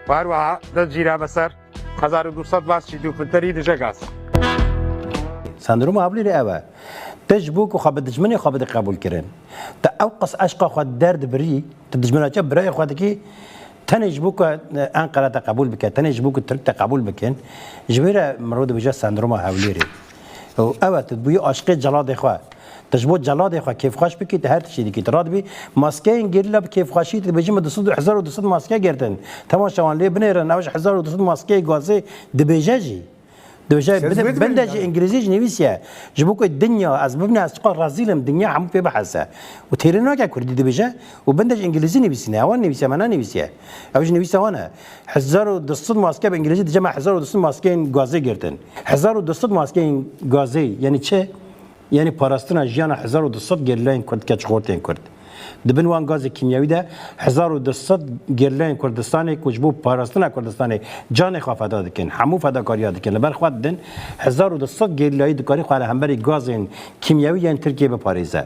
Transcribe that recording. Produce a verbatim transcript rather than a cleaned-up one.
Û her wiha dest jî re be ser hezar û du sed vas jî dû filterî dije gaz. Sendroma Hewlêrê ew e. Te ji bo ku xwe bi dijminê xwe bide qebûl kirin. Te ew qas eşqa xwe derdibirî, tu dijmina çi birayê xwe dikî, tenê ji bo ku Enqere te qebûl bike, tenê ji bo ku Tirk te qebûl bikin, ji wê re mirov dibêje sendroma Hewlêrê. Û ew e, tu dibûyî aşiqê celadê xwe. Tu ji bo celadê xwe kêfxweş bikî, tu her tiştî dikî. Tu radibî maskeyên gerîla bi kêfxweşî, tu dibêjî min du sed, hezar û du sed maske girtin. Temaşevan lê binêrin, ew ji hezar û du sed maskeyê gazê dibêje jî. Dibêje, Ser bide, zû binde dibêje. Ji îngilîzî jî nivîsiye. Ji bo ku dinya, ez bibine, ez çiqas rezîl im, dinya hemû pê bihese. Û têrê nake kurdî dibêje û binde ji îngilîzî nivîsîne. Ewan nivîsiye, me nenivîsiye. Ew jî nivîsa wan e. Hezar û du sed maske bi îngilîzî dije me hezar û du sed maskeyên gazê girtin. Hezar û du sed maskeyên gazê, yani çi? Yani parastina jiyana hezar û du sed gerîlayên Kurd, keç xortên Kurd. Di bin wan gazê kîmyewî de hezar û du sed gerîlayên Kurdistanê ku ji bo parastina Kurdistanê canê xwe feda dikin, hemû fedakariya dikin, li ber xwe didin, hezar û du sed gerîlayî dikarî xwe li hemberî gazên kîmyewî yên Tirkiyê biparêze.